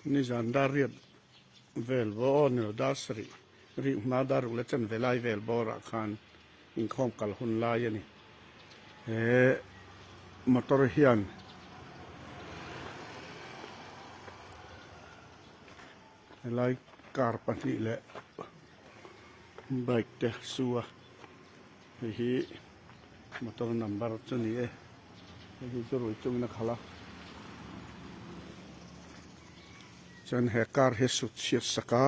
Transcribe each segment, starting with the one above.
Nizan dar riat vel bawr aw ni lo dar sarih rik hma dar ruk leh chanve lai vel bawrah khan inkhawm kal hun lai a ni. He motor hian helai car pahnih leh bike te su a hei hi motor number chu a ni e hei hi chu rui chungin a khalh a chuan he car hi sut chhiat sak a.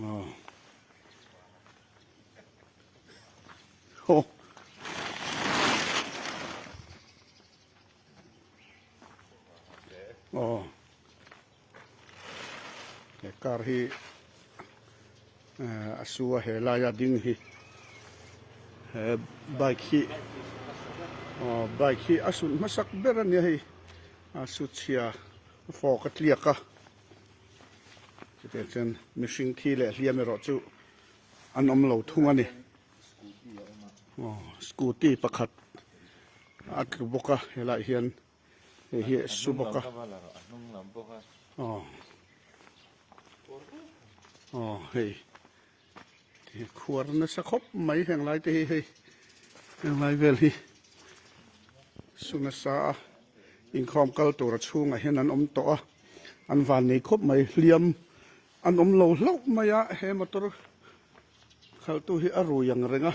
Aw. Aw. He car hi a su a he laia ding hi he bike hi aw bike hi a sut hmasak ber a nia hei a su chhia a fawk a tliak a chutiang chuan mihring thi leh hliam erawh chu an awm lo thung a ni aw scooty pakhat a tlu bawk a helaiah hian hei hi a su bawk a aw aw hei khuar nasa khawp mai heng lai te hi hei heng lai vel hi su nasa a inkhawm kal tur a chhungah hian an awm tawh a an van nei khawp mai hliam An awm lo hlauh mai a, he motor khalhtu hi a rui ang reng a,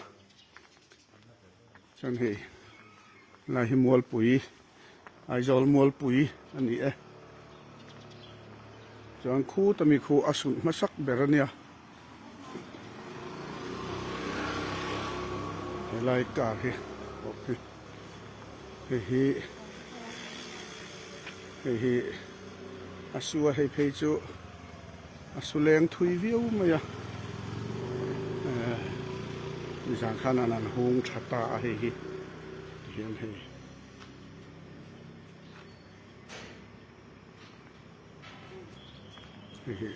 chuan hei lai hi Mualpui Aizawl Mualpui a ni e, chuan khuta mi khu a sulh hmasak ber a nia, helai car hi pawh hi. Hei hi hei hi a su a hei phei chu a su leng thui viau mai a eh nizan khan an an hung tha ta a hei hi tihian hei hei hi.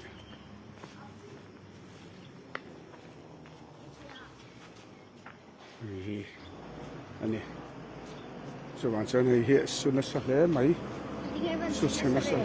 Hei hi a ni chuvang chuan hei hi a su nasa hle mai su chhe nasa.